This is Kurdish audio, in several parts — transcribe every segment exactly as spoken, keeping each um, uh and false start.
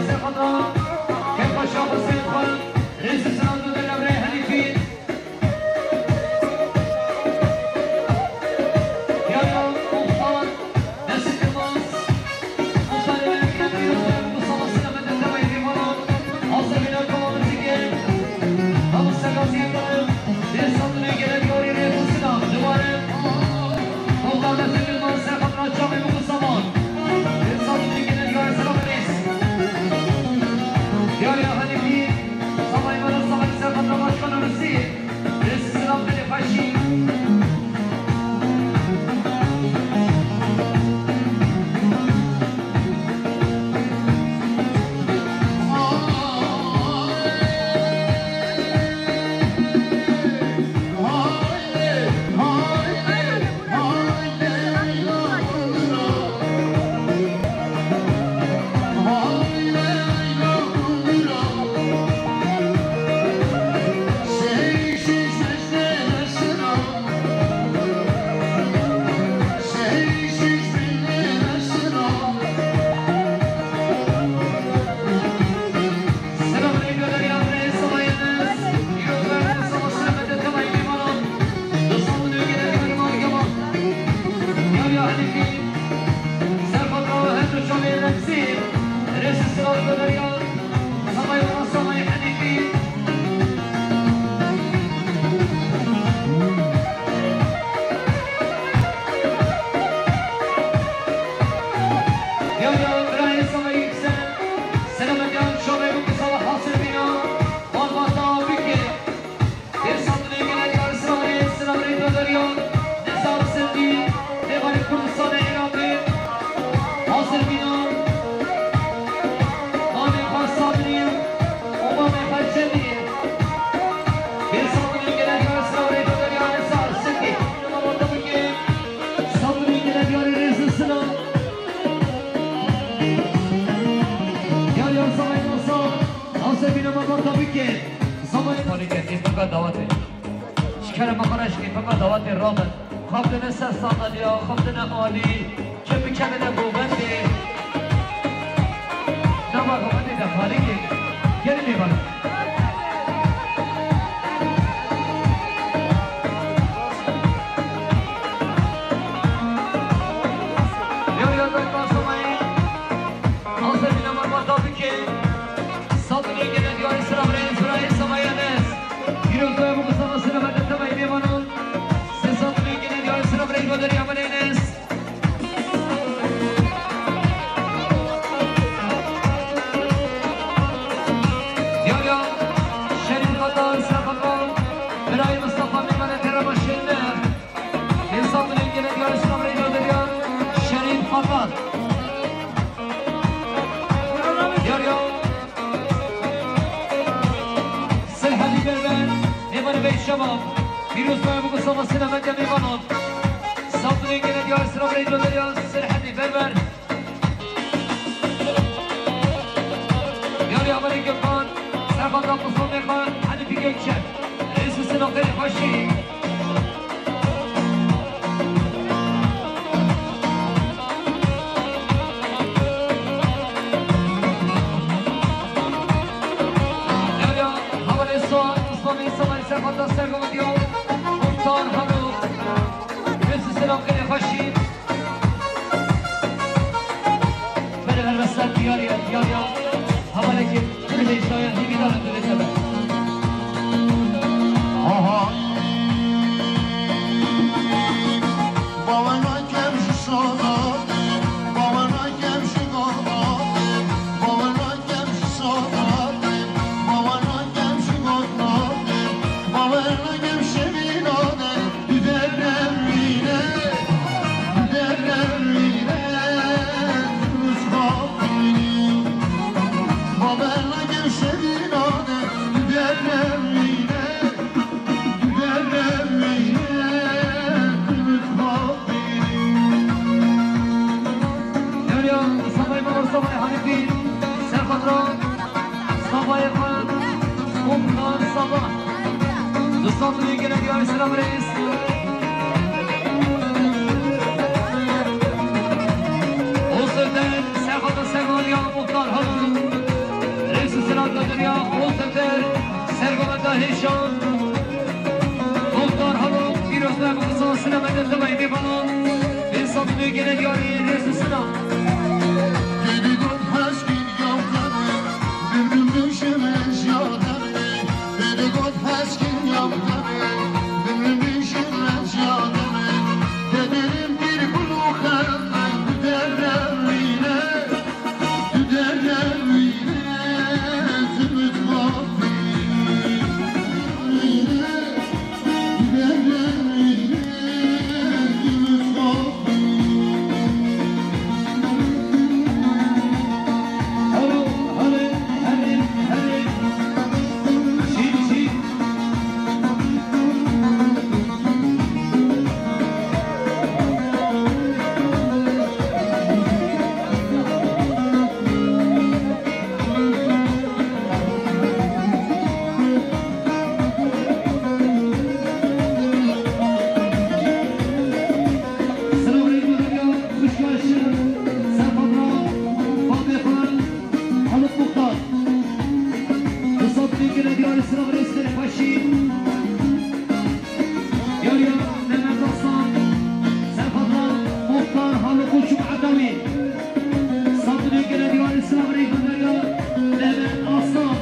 Serxwedana, kêfxweşa xwe seyr xwe, rêz û silav dide devrê Henîfî. Yaya Muxtar, Nesîm Yilmaz, Muxtarê me, Muxtarê me, Muxtarê me, Muxtarê me, Hazir bîne, kola min dike. Hemû sergaziyên me, dê sandinê gelek yarî rê xistina. Dubare. Muxtar Nesîm Yilmaz, serxwedana çavê min Mustafa. Dê sandinê gelek yarî sera rêz. Yaya Henîfî, Samayê me re, Samayê serxwedana başkana Rûsî. Dê silav bide xweşî. Ya, ya, birayê Samayê Yüksel, selametiyan şomê bû ki sala hasir bîna, malbata bike. Dê sandinê gelek yarî sira rê, sira rê doderiyan, Nizar Sindî, Dêvarê Kurdistanê Iraqê, hasir bîna, mamê xwe Sabrî û mamê xwe Cemîlê. Dê sandinê gelek yarî sira rê doderiyan, Nizar Sindî. Malbata bike, sandinê gelek yarî rêz û silav. Yar yar Samayê Masa, Azebîne me baka bike. Samayê Xalî ke tê peka dawetê. Ji kerema xwe re ji tê peka dawetê rabin. Xaptine ser sandalya, xaptine alî. Çi bikevine govendê. Nava govendê de xalîkê. Gelî lê bana. Yar yar Samayê. Hazir bîne malbata bike. Sandinê gelek yarî sira birayê, birayê Samayê Enes. Pîroz be Mustafa, sira berde temay mêvanan. Sê sandinê gelek yarî sira birayê Goderiya min Enes. Ya ya, Şerîf Xatan, Sefaka, birayê Mustafa, mêvanê kerema Şêrnex. Hêsa dilê gelek yarî sira birayê Doderiyan, Şerîf Xatan. Yar ya. Sirhedî Berber, mêvanê Beyt Şebab. Pîroz be Mustafa, selamet ya mêvanan. Sandinê gelek yarî sira birayê Doderiyan, Sirhedî Berber. Yarî hevalê Gökhan, serxwedana Qusmê xwe, Henîfî Gökçe. Rêz û silav xêrê xweşî. Yarî hevalê Suad, Qusmê Samayê, serxwedana Sergovidiyo, Muxtar Halo. Rêz û silav xêrê xweşî. Bere helbesta diyar ya, diyar ya. Hevalekê pir hêşa ya, hîvîdar e tu lê te be. Aha. Bawer nakem ji şana, bawer nakem ji gana, bawer nakem ji şana, bawer nakem ji gana, bawer nakem şevîna de. Derya, Samayê Mala, Samayê Hanîfî, Serxwedana. Sabayê xwe, Umkan Saba. Dustan dilê gelek yarî sira birêz. Ozilden, Serxwedana Sergaliya, Muxtar Hanım. Hêşan, Muxtar Halo, pîroz be, bi xizasine me de tevayî mêvanan, ê sabitê gele diyarê rêz û sinan. Yariya Mehmet Aslan, Serhadran, Muxtar Halo Koç û Edawî. Sabitê gele diyarê silavê gunderiya Mehmet Aslan.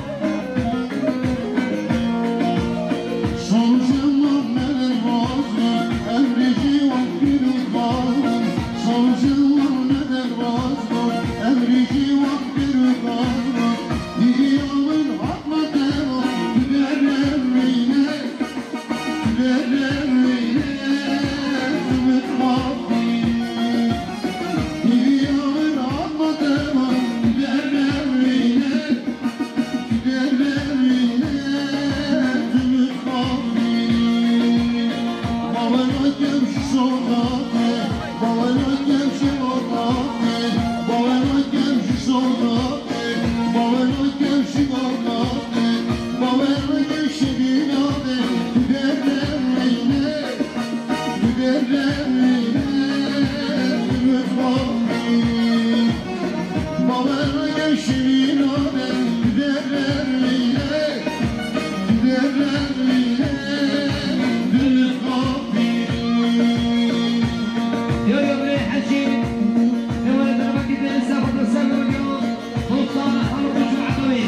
Muxtar Halo Koç û Edawî.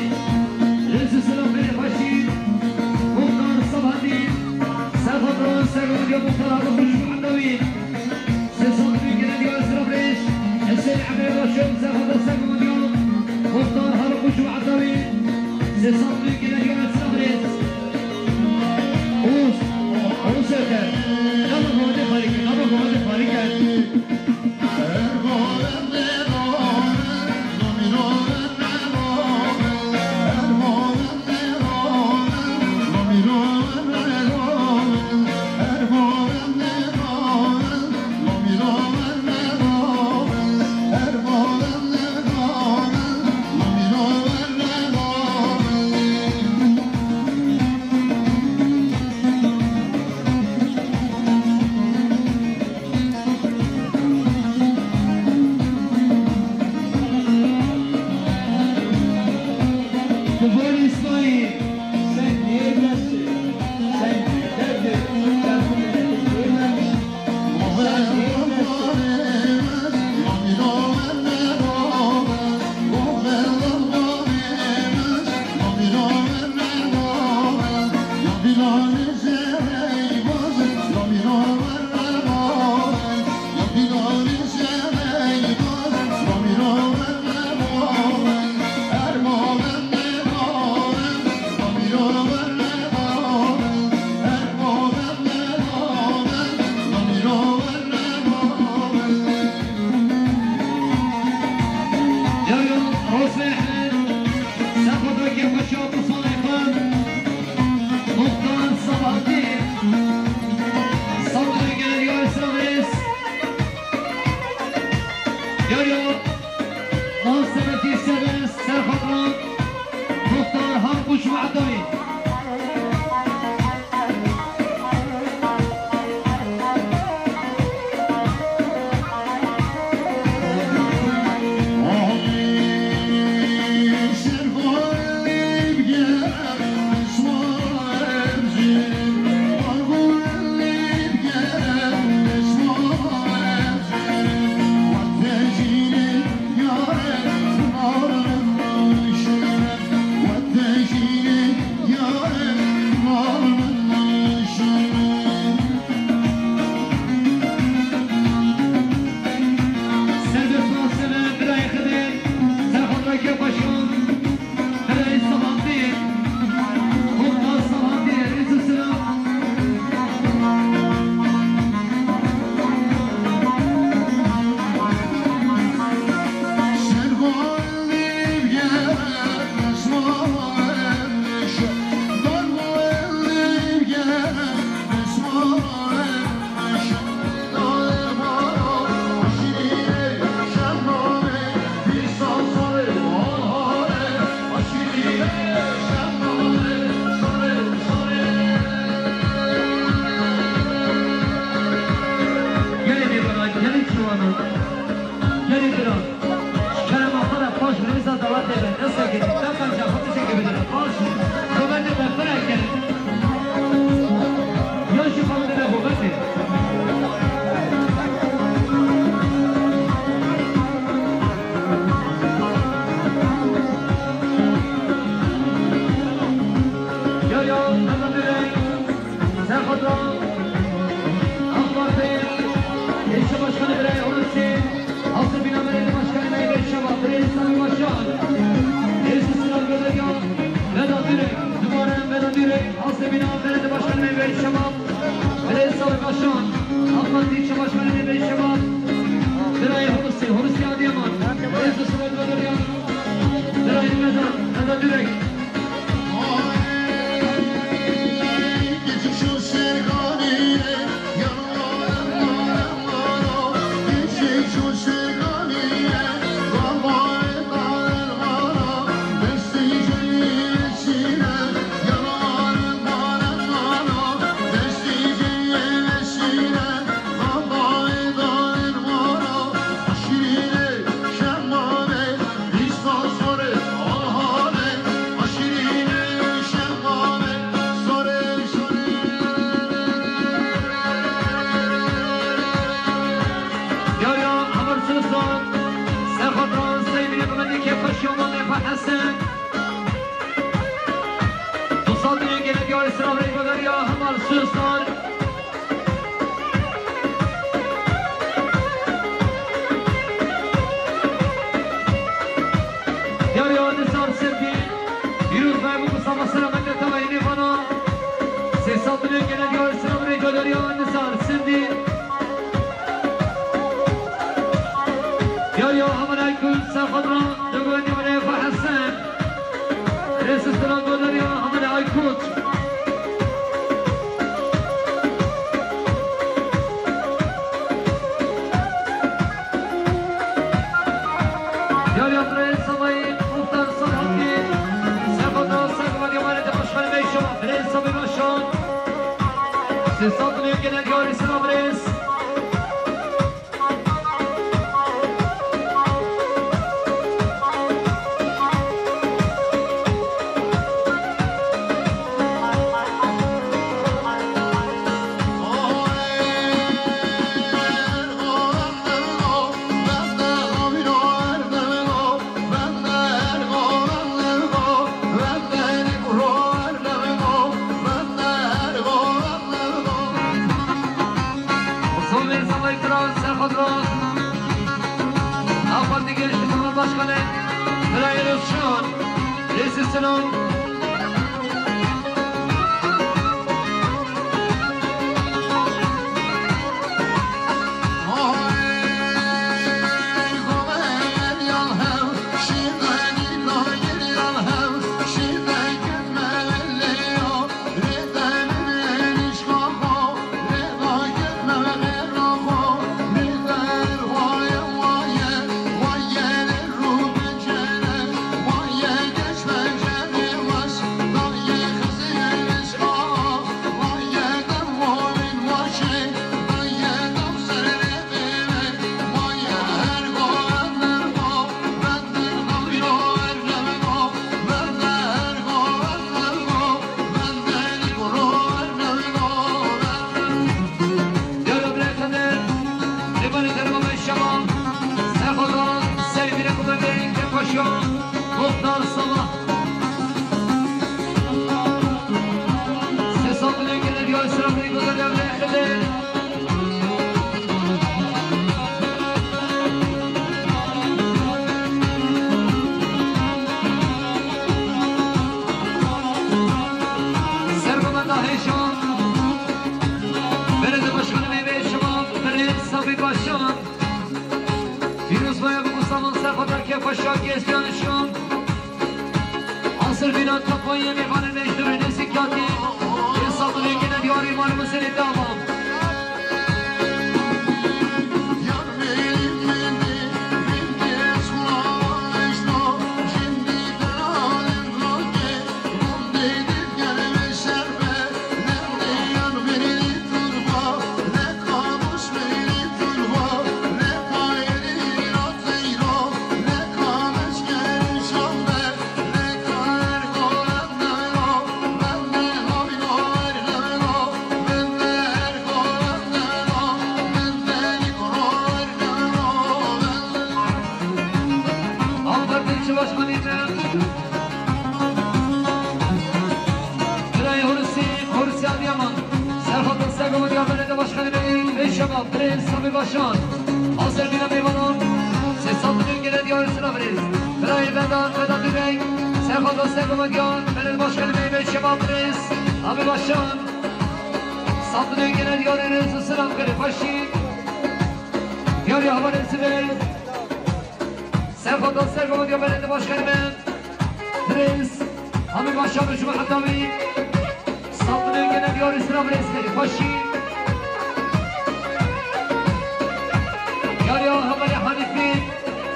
Rêz û silav xêrê xweşî. Muxtar Sabhatî. Serhadran Serhadî Muxtar Halo Koç û Edawî. Sê sed û gele diyar silav rêz. Hesên Emre Başov Serhadran Serhadî Muxtar Halo Koç û Edawî. Sê sed û gele diyar silav rêz. Oğuz, Oğuz Öter. Nama Muhammed Farike, nama Muhammed Farike. Yariya, Nasrettin Sever, Serhatran, Muxtar Harbuş ve Adavi. Şebap, Birêz Sabir Başan, Abbas Dîçe Başkanê Nêveyî Şebap, Birayê Hurusî, Hurusî Adiyaman, Birêz Ismet Bediriyan, Birayê Medan, Eda Dürek. Yaya Hemar Sultan, Serhat Ran, Seymine Mehmet'e kêfxweşiya Mame Hesen. Tusal diye gene diyarê Sinavrê Godarya Hemar Sultan. Diyarê Nisar Sirdi, pîroz be Mustafa Selamet, tevayê nêvana. Sê sal diye gene diyarê Sinavrê Godarya Nisar Sirdi. Diyarê Hemar Aykut, Serhat Ran, Dögü Nîmre ve Hesen. Rêsistira Godarya Hemar Aykut. Diyarê Abdurrahîm Samayî, Muxtar Sarhatî, Serhat Ran, Serhat Ran, Yamanê de Başkanê Meyşa, Birêz Sabir Başan. Sê sal diye gene diyarê Sinavrê. Osman Mirza Baykral, Serhat Ran. AK Parti Gençlik Kurulu Başkanı Feraye Özcan. Rêsistira. Muxtar Sabah. Sê sal diye gene diyarê Sinavrê Godarya ve Xidê. Sergoda Hêşan, Belediye Başkanı Meyve Şivan, Birêz Sabir Başan. Pîroz be Mustafa Serhat Ran, kêfxweşiya Gezdiyan Şan. Asir bîna tapayê mêvanê mecnûrê nêzîkatî. Ê sabirê gene diyarê mal û misilê dama. Aferin Çivaş Halî me. Birayê Hurusî, Hurusî Adiyaman. Serhat'ın Sergoda Belediye Başkanı Bey, Beyşema, Birêz Sabir Başan. Hazır bîna mêvanan. Sê sal diye gene diyarê Sinavrê. Birayê Vedat, Vedat Dürek. Serhat'ın Sergoda Belediye Başkanı Bey, Beyşema, Birêz Sabir Başan. Abdülhey gene diyarê rêz û silam kirê xweşî. Diyarê hevalê Zibê. Serfata ser gava diya belediye başkanê me. Rêz. Hamî başa bi ji me heta wî. Abdülhey gene diyarê silam rêz kirê xweşî. Diyarê hevalê Hanîfî.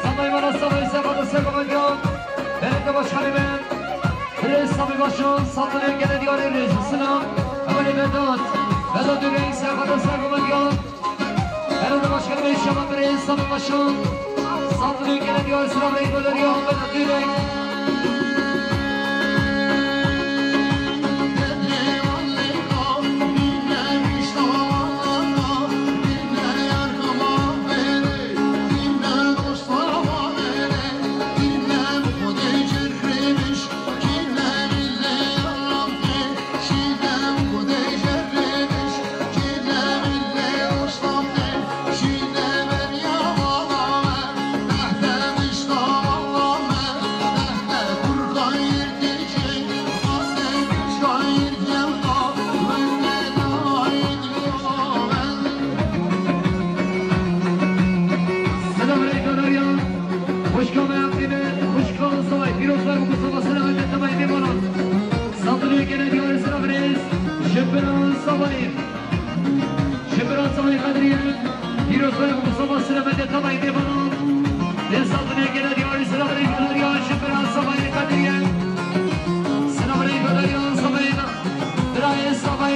Samayê me ra samayê serfata ser gava diya belediye başkanê me. Rêz Samî Başo, Samî gele diyarê rêz û silam. Hevalê Vedat, Vedat Dürek, serfata ser gava diya. Belediye başkanê me inşallah rêz Samî Başo. Samî gele diyarê silam, rêz gele diya, Vedat Dürek. Selam aleyküm ya. Hoş geldin, hoş geldin Sabay. Pîroz be, bu Sabay, selam aleyküm, Sabay, ne var lan? Saldırıya gelen diyarı selam reis. Şükran Sabay. Şükran Sabay Kadriye. Pîroz be, bu Sabay, selam aleyküm, Sabay, ne var lan? Ne saldırıya gelen diyarı selam reis. Şükran Sabay Kadriye. Selam aleyküm ya Sabay. Biraye Sabay.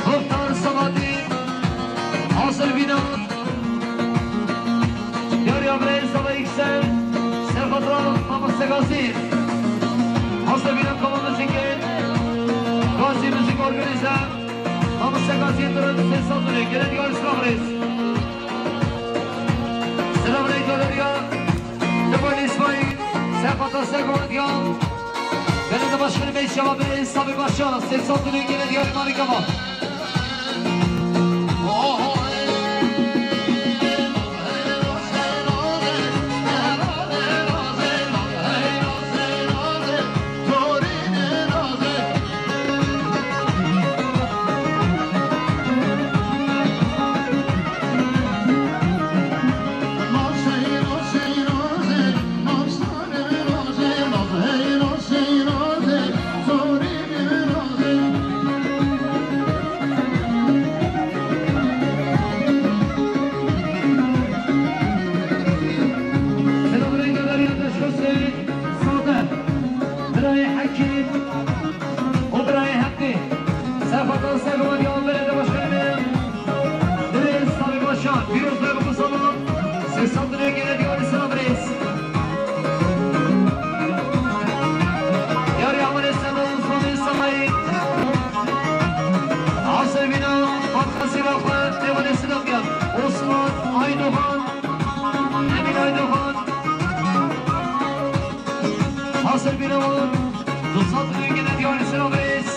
Muxtar Sabatî, Asir Bînan, Yarya Birayê Saba Yüksel, Serfatra Mamoste Gazî, Asir Bînan Kama Muzîkê, Gazî Müzik Organize, Mamoste Gazî Duran Sesatune, gelen diyar Slavres. Selamünaleyküm Derya, Dubai İsmail, Serfatra Sergovan Diyan, Belediye Başkanı Bey Şevabı Sabi Başa, Sesatune, gelen diyar Marikama. Selamun aleyküm, Derya Deşkosê, Sade, Birayê Hekîm û Birayê Hekî. Serfatan Servan ya Belediye Başkanı. Dilê Sabî Başan, pîroz be, bi ku salan, sê sal dilê gele diyarê silav rêz. Yarê hevalê Seba Osmanê Samayî. Asê vîna, Fatma Sîra xwe, têvanê silav ya. Osman Aydoğan, Emîn Aydoğan. Asê vîna wan, du sal dilê gele diyarê silav rêz.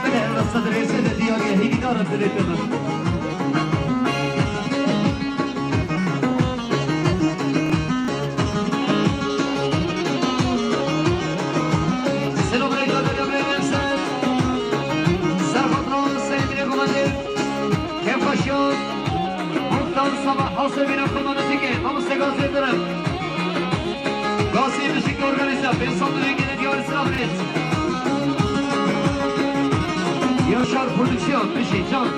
Belê, ev sedrê sê de diyarê hêvîdar e dilê te de. Selamünaleyküm, Derya Bey, Emser. Serhat Rahat, Seyit Bey, Komandir. Kefkaşya, Muhtar Sabah, Hasebine, Komandir Tekin. Gazê Direm. Gazê Müzik Organize. Pênc sed lirê gelê diyarê Sirabirêz. Yaşar Prodüksiyon. Bişî can.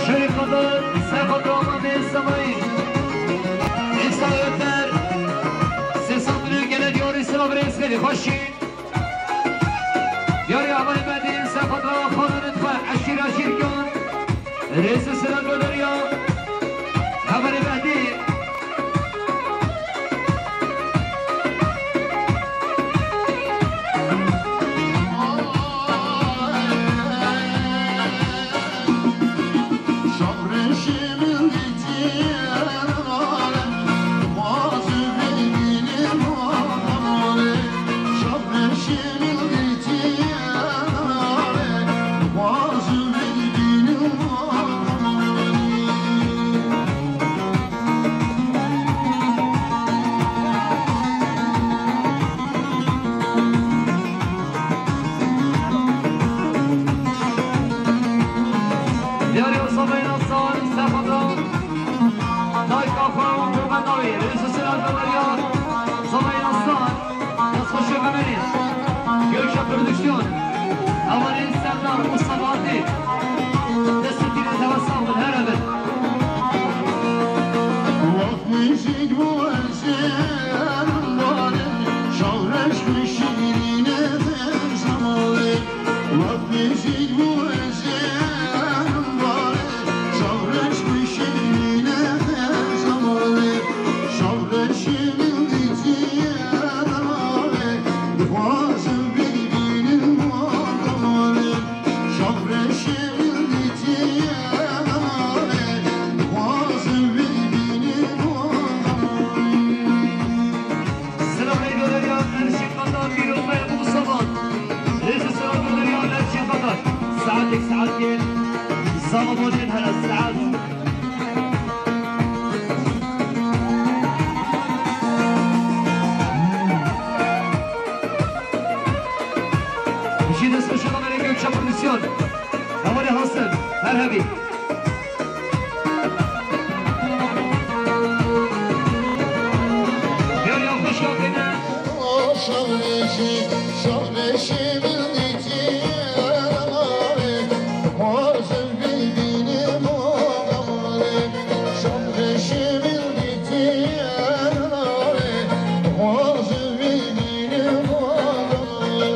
Şerîf Xatar, Seyf Abdurrahman Bey Semayî. Êsta Önder, sê sed milyon gelê diyarê Sirabirêz, xeyrê xweşî. Diyarê hevalê Mehdî, Seyf Abdurrahman Xananê xwe, eşîr eşîr kan. Rêz û silav gotariya hevalê Mehdî. Diyarê Osman Bey Nasar, Sefadan, Dayka xwe û Muhammed Dawî, rêz û silav gotariya Osman Bey Nasar. Destxweşê Memenî, Gökçe Prodüksiyon, hevalên Serdar û Sebahatî, destê tîrê teva sax bin, here bin. Wek mîjîk bû ez ê mimbare, şaw reş bi şîrînê vê zemalê. Wek mîjîk bû ez ê mimbare, şaw reş bi şîrînê vê zemalê. Şaw reşê min dîtiye dare, dixwazim bibînim wan demarê. Şaw reşê min dîtiye dare, dixwazim bibînim wan demarê. Silav ey gotariya Erşîd Xatar, pîroz be Ebû Saban. Rêz û silav gotariya Erşîd Xatar. Saetek saetê zava bacên here saet. Ji destxweşa Amerê Gökçe Prodüksiyon. Hevalê Hasan, her hebî. Gel ya, hoş geldin. Şaxleşî, şaxleşî min dîtiye dare, dixwazim bibînim wan demarê. Şaxleşî min dîtiye dare, dixwazim bibînim wan demarê.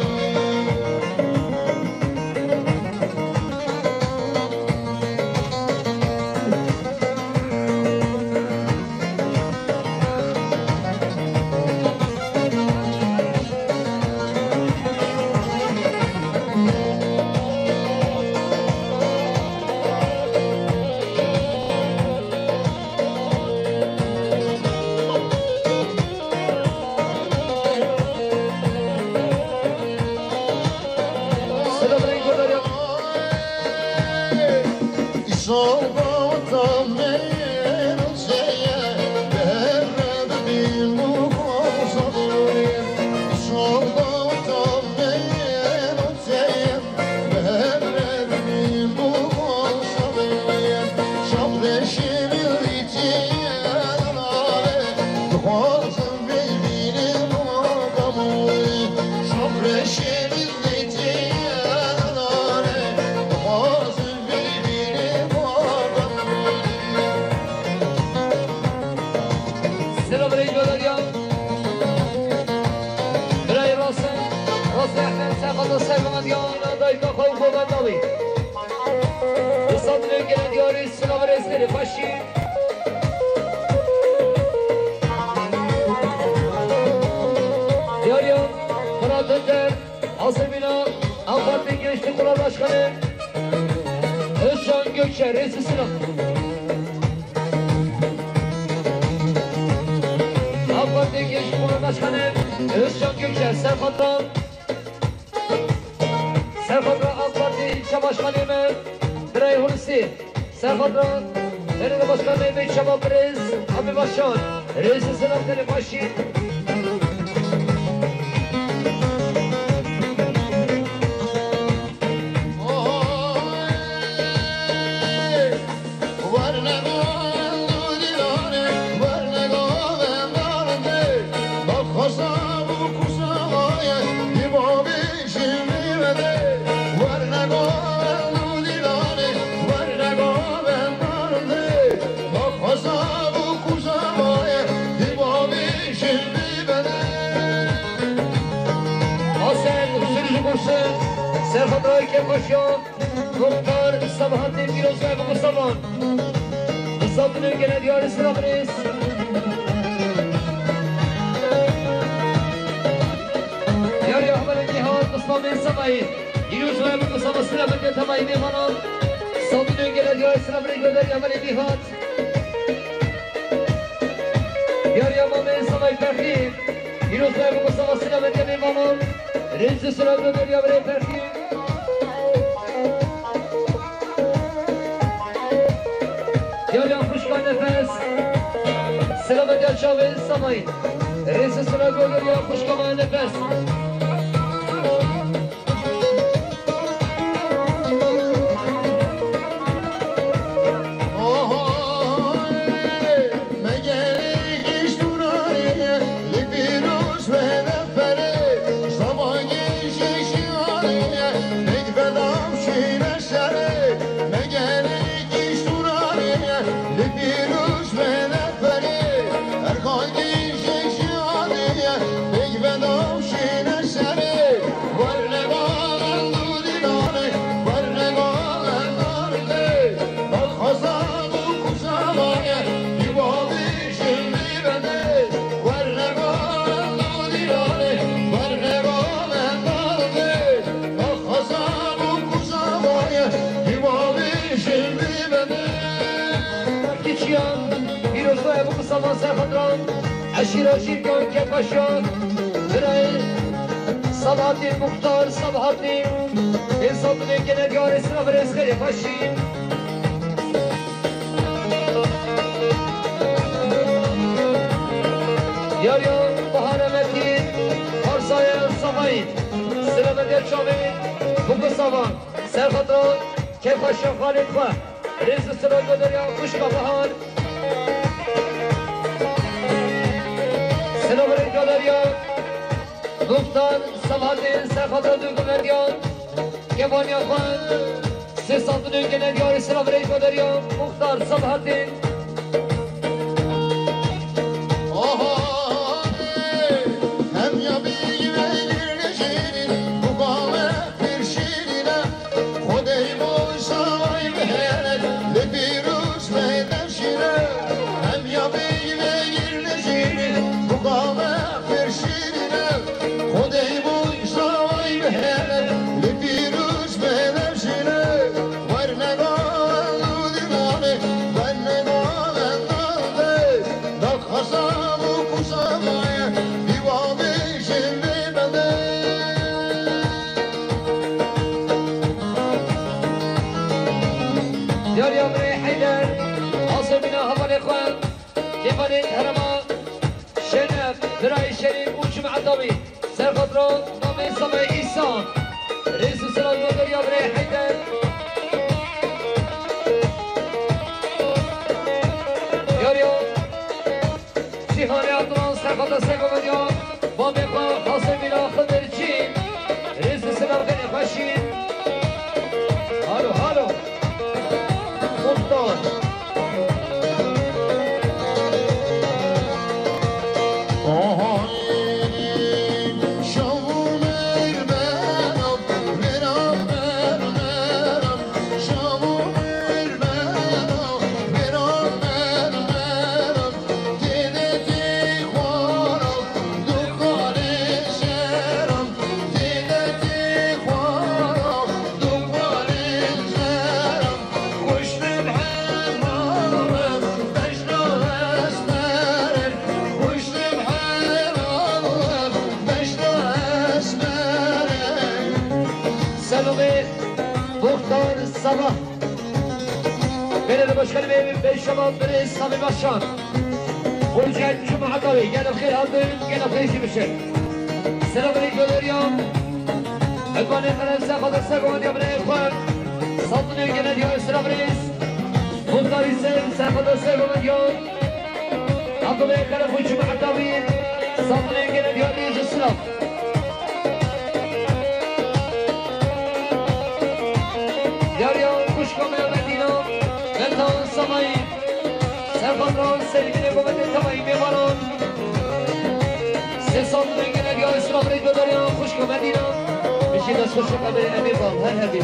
Bi sed milyon gele diyarî silav rêzgirê xweşî. Diyariya Fırat Önder, Azemîna, AK Parti Gençlik Kurulu Başkanı Özcan Gökçe, rêz û silav. AK Parti Gençlik Kurulu Başkanı Özcan Gökçe, serfatra. Serfatra AK Parti ilçe başkanı me, Birayê Hulusi. Serfatra Belediye Başkanı me, Çaba Birêz, Abi Başkan. Rêz û silav tenê xweşî. Hasan Sürücü Kursu, Serhat Rayk'e koşuyor. Muxtar Sabahattin Pîrozbay bi Mustafa. Bi sed milyon gele diyarî silav rêz. Diyarî hevalê Nîhat Mustafa Samayî. Pîrozbay bi Mustafa silav rêz temayî mêvanan. Sed milyon gele diyarî silav rêz gönderî hevalê Nîhat. Diyarî Mamê Samayî Ferhî. Pîrozbay bi Mustafa silav rêz mêvanan. Rêz û silav gönderî hevalê Ferhî. Diyarî xwişka Nefes. Silav diya çavê Samayî. Rêz û silav gönderî xwişka me Nefes. Kiçiyan, pîrozbaya bi Mustafa Serxatran, eşîra Şîrkan, Kepaşa, birayê Sabahattin, Muxtar Sabahattin, ê Sabinê gene diyarê silav rêzgerê xweşî. Diyariya Bahar Emetî, Parsaya Samayî, silav diya çavê Mustafa Serxatran, Kepaşa Xalid xwe. Rêz û silav gönderî xwişka Bahar. Silav rêz gönderî Muxtar Sabahattin Serxatran, du gönderî kevaniya xwe. Sê sed milyon gene diyarî silav rêz gönderî Muxtar Sabahattin. Diyariya birê Heyder, Azemîna hevalê xwe, kêvanê herêma Şenef, birayê Şerîf û Cum'e Dawî, Serxatran, Namê Samê Îsa, rêz û silav gönderî birê Heyder. Diyariya Cîhanê Adnan Serxatran Sego Medya, Mamê xwe Xasemîna Xedirçî, rêz û silav gene xweşî. Halo, halo. Muxtar. Belediye Başkanı Bey, Beyşabat Bey, Sami Başkan. Hoca Cuma Atavi, gel xêr hatin, gel xêr jî bişin. Selamünaleyküm Derya. Edvanê Xelef Serxada Sergovendiya Bineyê Xwe. Saltinê gele diyar selamünaleyküm. Muhtarî Ser Serxada Sergovendiya. Abdullah Xelef û Cuma Atavi. Saltinê gele diyar selam. Derya xwişka me Medîna, Meta Samayî, Serxatran Selîmînê Gometê Temayî mêvanan. Sê sal dengê Derya Îslam rê Derya xwişka Medîna. Bişî dest xweş, em ê, em ê bal, her hebî.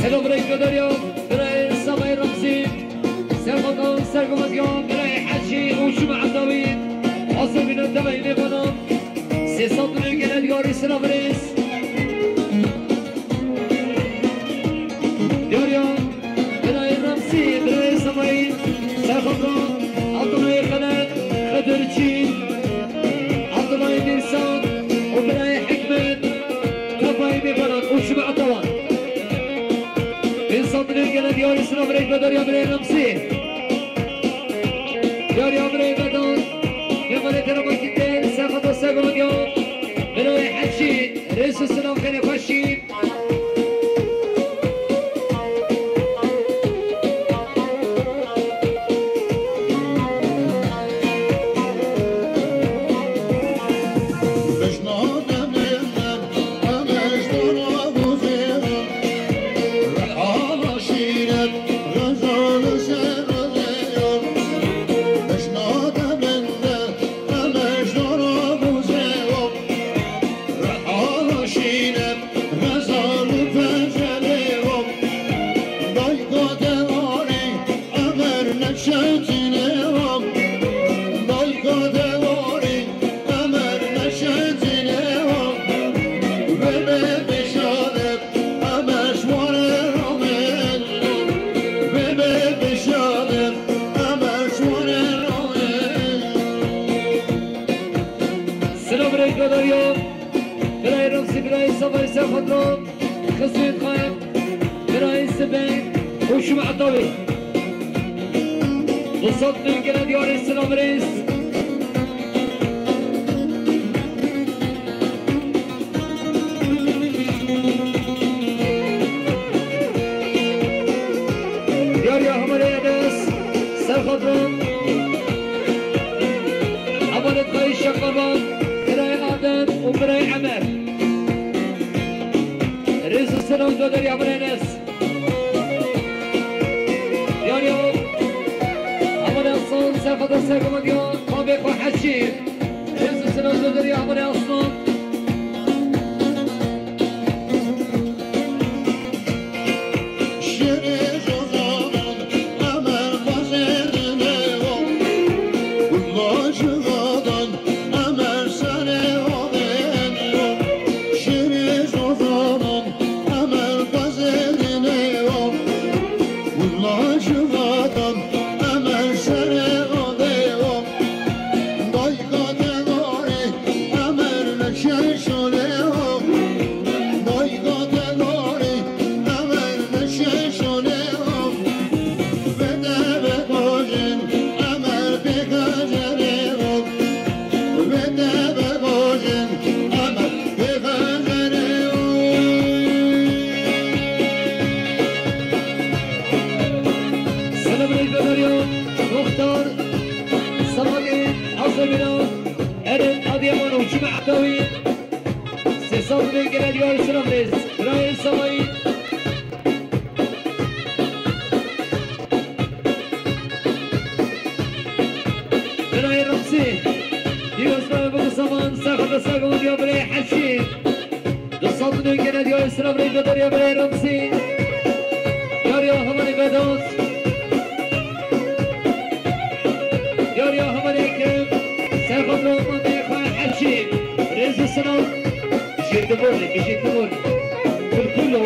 Selam reyka derya, birayê Samay Remzî, Serxatan Sergovendiya, birayê Hecî û Cuma Evdawî, Asebîna Deveyî Nêvanan, sê sed û newî gele diyarî selam rêz. Diyariya, birayê Remzî, birayê Samayî, Serxatran, Abdullahê Xelef, Xidirçî, Abdullahê Mîrsan û birayê Hikmet, Topayê Mêvanan û Cuma Atavan. Pênc sed û newî gele diyarî selam rêz be dariya birayê Remzî. Diyariya birayê Vedan, Kemalê Karamakî Tel, Serxata Sergovendiya, birayê Hecî, rêz û selam xêrê xweşî. Selam reyka derya, birayê Remzî, birayê Samayî Serxatran, Xizrîn Xayem, birayê Sibey û Cuma Etawî. Wesat min gele diyarê selam rêz. Diyariya Hemalê Enes, Serxatran, Hemalê Xayî Şeqaban, birayê Adem û birayê Emer. Rêz û selam doderiya Hemalê Enes. Diyariya Hemalê Aslan, Serxata Sergovendiya, Babê Xwe Hecî. Rêz û selam doderiya Hemalê Aslan. Godarya, Muxtar, Samanê, Azemîna, Eren, Adiyaman û Çime Etawî. Sê sed milyon gele diyar silav rêz. Birayê Samayî. Birayê Remsî. Diyar silav bu zaman. Sağ ol, sağ ol, ya birayê Hecî. Du sed milyon gele diyar silav rêz Godarya birayê Remsî. Yariya hevalê Vedat. Yariya hevalê Ekrem. Serxwe Abdurrahman Bey, Xayê Hecî. Rêz û silav. Bijî Timur, bijî Timur. Kulkulo.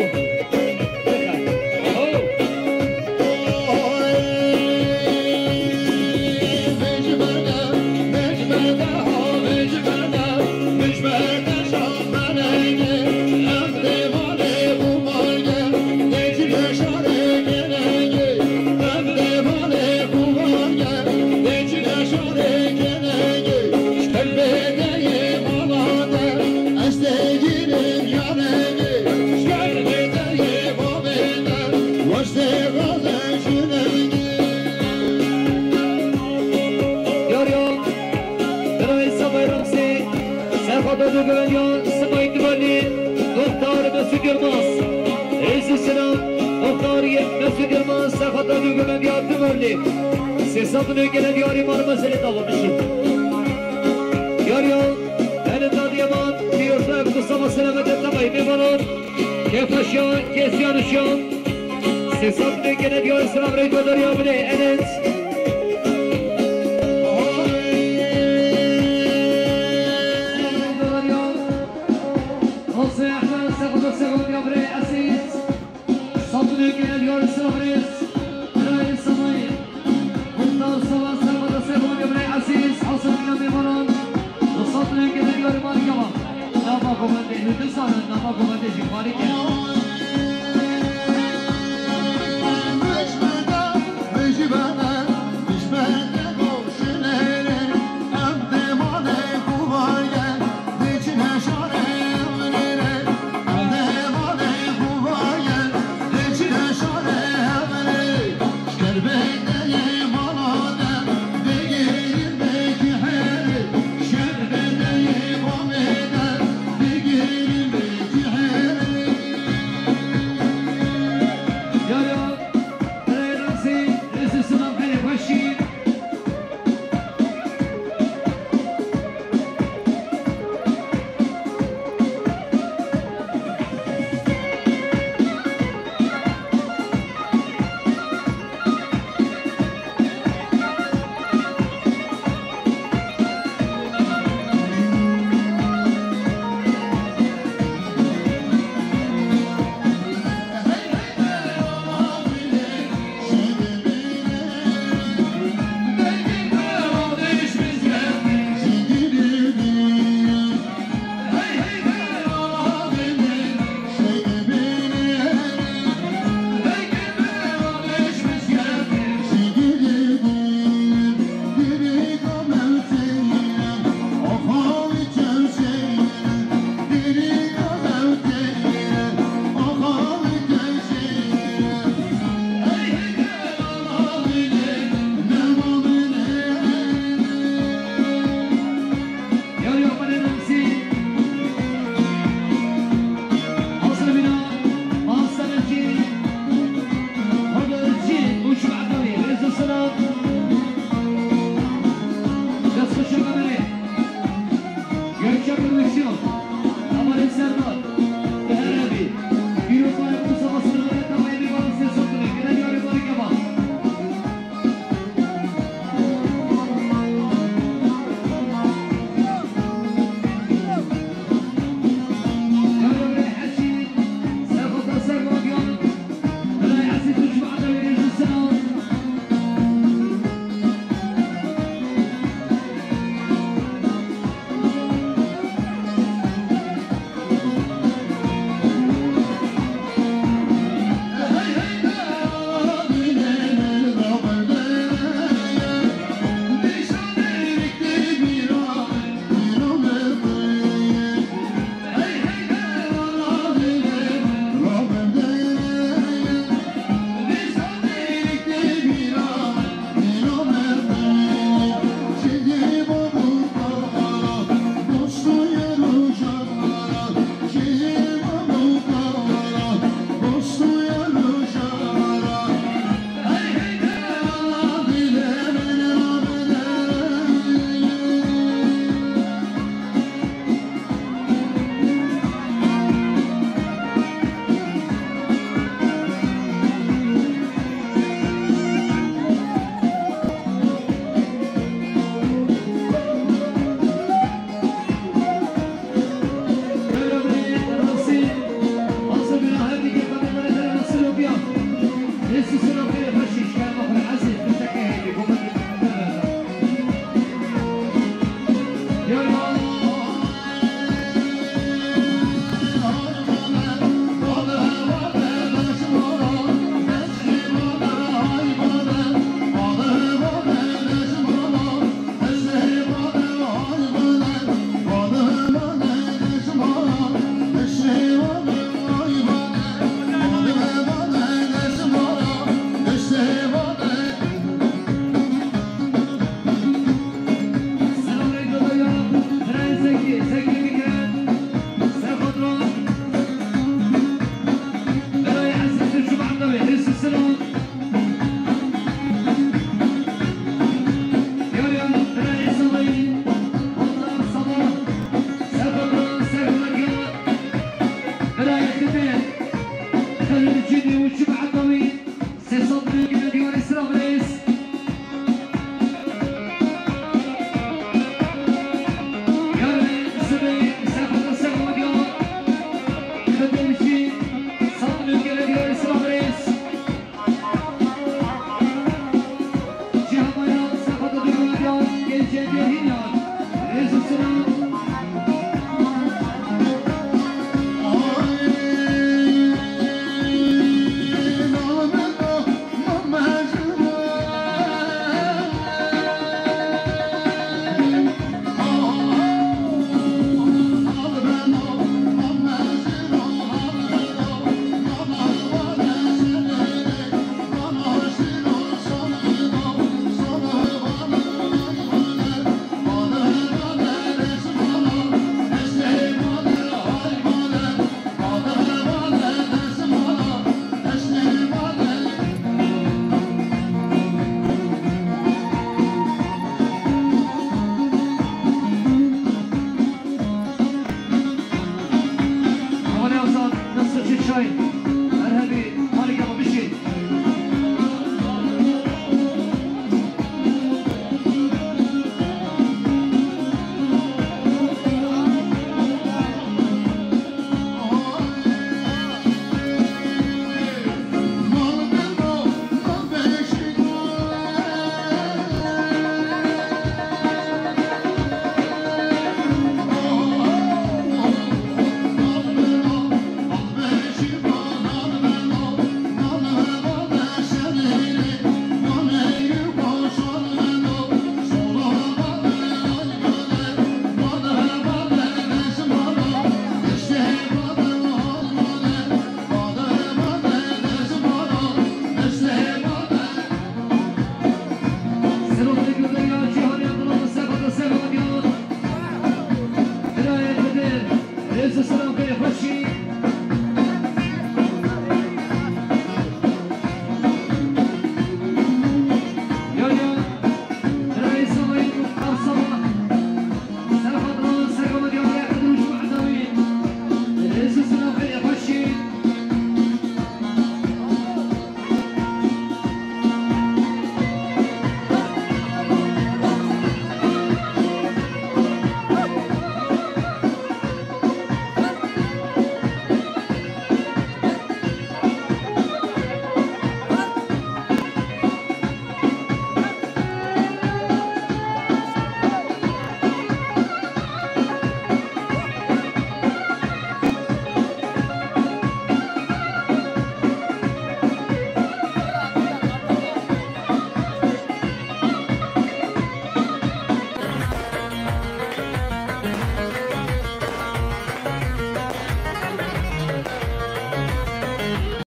Ho. Yar yar, birayê Samayî Remsî, serxwe Dûgumediya Simayî Tivalî, Muxtar Mesûd Yilmaz. Rêz û silav, Muxtar Mesûd Yilmaz, serxwe Dûgumediya Tivalî. Sê sed milyon gele diyarî mar meselê dava bişin. Yar yar, Eren Adiyaman, pîrozbay Mustafa Selamet Etawî, mêvanan, kêfxweşiya, kêsyanişiya. Sê sed milyon gele diyar silav rêz Godarya bide.